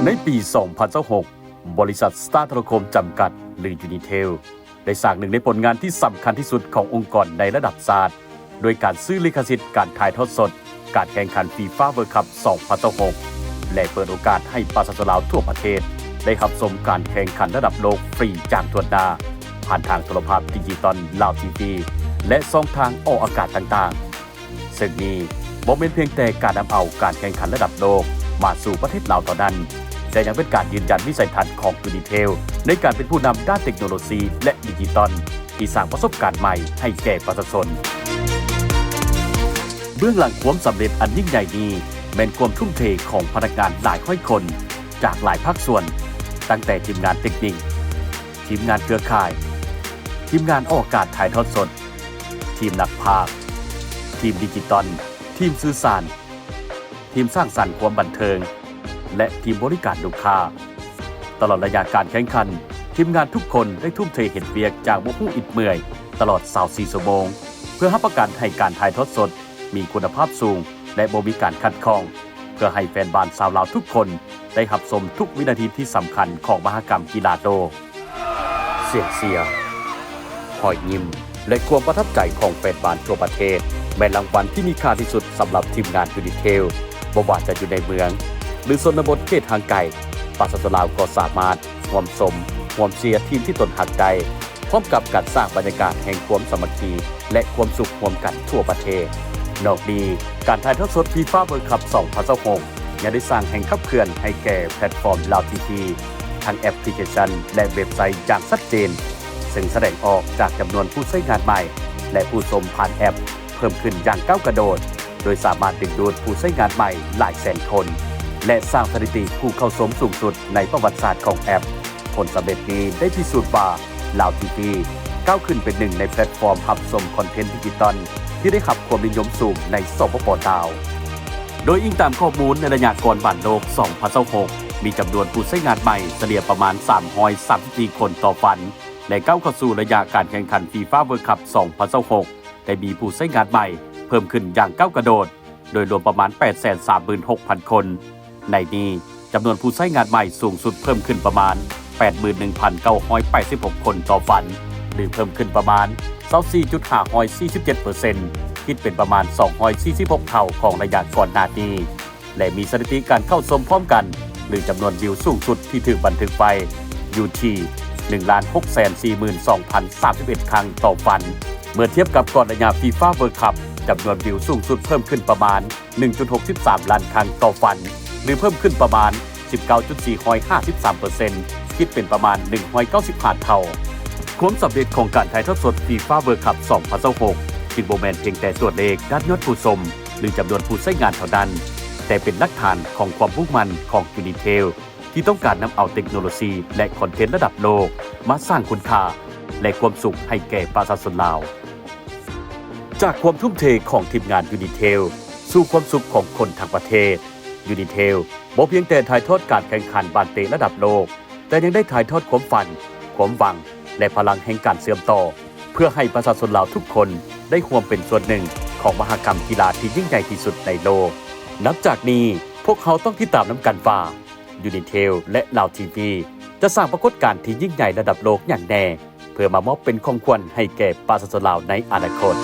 ໃນປີສອງພັນຊາວຫົກ ບໍລິສັດ Star Telecom ຈຳກັດ ຫຼື Unitel ໄດ້ສ້າງໜຶ່ງໃນຜົນງານທີ່ສຳຄັນທີ່ສຸດຂອງອົງກອນໃນລະດັບຊາດ ໂດຍການຊື້ລິຂະສິດການຖ່າຍທອດສົດການແຂ່ງຂັນ FIFA World Cup ສອງພັນຊາວຫົກ ແລະ ເປີດໂອກາດໃຫ້ປະຊາຊົນລາວທົ່ວປະເທດໄດ້ຮັບຊົມການແຂ່ງຂັນລະດັບໂລກຟຣີຢ່າງຖ້ວນໜ້າ ຜ່ານທາງໂທລະພາບດິຈິຕອນ Lao TV ແລະ ຊ່ອງທາງອອກອາກາດຕ່າງໆ. ເຊິ່ງນີ້ບໍ່ແມ່ນພຽງແຕ່ການນຳເອົາການແຂ່ງຂັນລະດັບໂລກມາສູ່ປະເທດລາວເທົ່ານັ້ນ, ແຕ່ຍັງເປັນການຢືນຢັນວິໄສທັດຂອງ Unitel ໃນການເປັນຜູ້ນຳດ້ານເຕັກໂນໂລຊີ ແລະ ດິຈິຕອນ ທີ່ສ້າງປະສົບການໃໝ່ໃຫ້ແກ່ປະຊາຊົນ. ເບື້ອງຫຼັງຄວາມສຳເລັດອັນຍິ່ງໃຫຍ່ນີ້ ແມ່ນຄວາມທຸ່ມເທຂອງພະນັກງານຫຼາຍຮ້ອຍຄົນ ຈາກຫຼາຍພາກສ່ວນ, ຕັ້ງແຕ່ທີມງານເຕັກນິກ, ທີມງານເຄືອຂ່າຍ, ທີມງານອອກອາກາດຖ່າຍທອດສົດ, ທີມນັກພາກ, ທີມດິຈິຕອນ, ທີມສື່ສານ, ທີມສ້າງສັນຄວາມບັນເທີງ ແລະ ທີມບໍລິການລູກຄ້າ. ຕະຫຼອດໄລຍະການແຂ່ງຂັນ, ທີມງານທຸກຄົນໄດ້ທຸ່ມເທເຮັດວຽກຢ່າງບໍ່ຮູ້ອິດເມື່ອຍຕະຫຼອດຊາວສີ່ຊົ່ວໂມງ ເພື່ອຮັບປະກັນໃຫ້ການຖ່າຍທອດສົດມີຄຸນນະພາບສູງ ແລະ ບໍ່ມີການຂັດຂ້ອງ, ເພື່ອໃຫ້ແຟນບານຊາວລາວທຸກຄົນໄດ້ຮັບຊົມທຸກວິນາທີທີ່ສຳຄັນຂອງມະຫະກຳກິລາໂລກ. ສຽງເຊຍ, ຮອຍຍິ້ມ ແລະ ຄວາມປະທັບໃຈຂອງແຟນບານທົ່ວປະເທດ ແມ່ນລາງວັນທີ່ມີຄ່າທີ່ສຸດສຳລັບທີມງານ Unitel. ບໍ່ວ່າຈະຢູ່ໃນເມືອງ ຫຼື ຊົນນະບົດເຂດຫ່າງໄກ, ປະຊາຊົນລາວກໍສາມາດຮ່ວມຊົມ, ຮ່ວມເຊຍທີມທີ່ຕົນຮັກໄດ້, ພ້ອມກັບການສ້າງບັນຍາກາດແຫ່ງຄວາມສາມັກຄີ ແລະ ຄວາມສຸກຮ່ວມກັນທົ່ວປະເທດ. ນອກນີ້, ການຖ່າຍທອດສົດ FIFA World Cup ສອງພັນຊາວຫົກ ຍັງໄດ້ສ້າງແຮງຂັບເຄື່ອນໃຫ້ແກ່ແພລດຟອມ Lao TV ທັງແອັບພລິເຄຊັນ ແລະ ເວັບໄຊຢ່າງຊັດເຈນ, ເຊິ່ງສະແດງອອກຈາກຈຳນວນຜູ້ໃຊ້ງານໃໝ່ ແລະ ຜູ້ຊົມຜ່ານແອັບເພີ່ມຂຶ້ນຢ່າງກ້າວກະໂດດ, ໂດຍສາມາດດຶງດູດຜູ້ໃຊ້ງານໃໝ່ຫຼາຍແສນຄົນ ແລະ ສ້າງສະຖິຕິຜູ້ເຂົ້າຊົມສູງສຸດໃນປະຫວັດສາດຂອງແອັບ. ຜົນສຳເລັດນີ້ໄດ້ພິສູດວ່າ Lao TV ກ້າວຂຶ້ນເປັນໜຶ່ງໃນແພລດຟອມຮັບຊົມຄອນເທັນດິຈິຕອນທີ່ໄດ້ຮັບຄວາມນິຍົມສູງໃນ ສປປ ລາວ. ໂດຍອີງຕາມຂໍ້ມູນໃນໄລຍະກ່ອນບານໂລກສອງພັນຊາວຫົກ ມີຈຳນວນຜູ້ໃຊ້ງານໃໝ່ສະເລ່ຍປະມານສາມຮ້ອຍສາມສິບສີ່ຄົນຕໍ່ວັນ ແລະ ກ້າວເຂົ້າສູ່ໄລຍະການແຂ່ງຂັນ FIFA World Cup ສອງພັນຊາວຫົກ ໄດ້ມີຜູ້ໃຊ້ງານໃໝ່ເພີ່ມຂຶ້ນຢ່າງກ້າວກະໂດດ ໂດຍລວມປະມານແປດແສນສາມໝື່ນຫົກພັນຄົນ. ໃນນີ້, ຈຳນວນຜູ້ໃຊ້ງານໃໝ່ສູງສຸດເພີ່ມຂຶ້ນປະມານແປດໝື່ນໜຶ່ງພັນເກົ້າຮ້ອຍແປດສິບຫົກຄົນຕໍ່ວັນ ຫຼື ເພີ່ມຂຶ້ນປະມານຊາວສີ່ຈຸດຫ້າຮ້ອຍສີ່ສິບເຈັດເປີເຊັນ ຄິດເປັນປະມານສອງຮ້ອຍສີ່ສິບຫົກເທົ່າຂອງໄລຍະກ່ອນໜ້ານີ້ ແລະ ມີສະຖິຕິການເຂົ້າຊົມພ້ອມກັນ ຫຼື ຈຳນວນວິວສູງສຸດທີ່ຖືກບັນທຶກໄວ້ຢູ່ທີ່ໜຶ່ງລ້ານຫົກແສນສີ່ໝື່ນສອງພັນສາມສິບເອັດຄັ້ງຕໍ່ວັນ. ເມື່ອທຽບກັບກ່ອນໄລຍະ FIFA World Cup, ຈຳນວນວິວສູງສຸດເພີ່ມຂຶ້ນປະມານ ໜຶ່ງຈຸດຫົກສິບສາມລ້ານຄັ້ງຕໍ່ວັນ ຫຼື ເພີ່ມຂຶ້ນປະມານສິບເກົ້າຈຸດສີ່ຮ້ອຍຫ້າສິບສາມເປີເຊັນ ຄິດເປັນປະມານໜຶ່ງຮ້ອຍເກົ້າສິບຫ້າເທົ່າ. ຄວາມສຳເລັດຂອງການຖ່າຍທອດສົດ FIFA World Cup ສອງພັນຊາວຫົກ ຈຶ່ງບໍ່ແມ່ນພຽງແຕ່ຕົວເລກດ້ານຍອດຜູ້ຊົມ ຫຼື ຈຳນວນຜູ້ໃຊ້ງານເທົ່ານັ້ນ, ແຕ່ເປັນຫຼັກຖານຂອງຄວາມມຸ່ງໝັ້ນຂອງ Unitel ທີ່ຕ້ອງການນຳເອົາເຕັກໂນໂລຊີ ແລະ ຄອນເທັນລະດັບໂລກມາສ້າງຄຸນຄ່າ ແລະ ຄວາມສຸກໃຫ້ແກ່ປະຊາຊົນລາວ. ຈາກຄວາມທຸ່ມເທຂອງທີມງານ Unitel ສູ່ຄວາມສຸກຂອງຄົນທັງປະເທດ, Unitel ບໍ່ພຽງແຕ່ຖ່າຍທອດການແຂ່ງຂັນບານເຕະລະດັບໂລກ, ແຕ່ຍັງໄດ້ຖ່າຍທອດຄວາມຝັນ, ຄວາມຫວັງ ແລະ ພະລັງແຫ່ງການເຊື່ອມຕໍ່ ເພື່ອໃຫ້ປະຊາຊົນລາວທຸກຄົນໄດ້ຮ່ວມເປັນສ່ວນໜຶ່ງຂອງມະຫະກຳກິລາທີ່ຍິ່ງໃຫຍ່ທີ່ສຸດໃນໂລກ. ນັບຈາກນີ້, ພວກເຮົາຕ້ອງຕິດຕາມນຳກັນວ່າ Unitel ແລະ Lao TV ຈະສ້າງປາກົດການທີ່ຍິ່ງໃຫຍ່ລະດັບໂລກຫຍັງແນ່ ເພື່ອມາມອບເປັນຂອງຂວັນໃຫ້ແກ່ປະຊາຊົນລາວໃນອະນາຄົດ.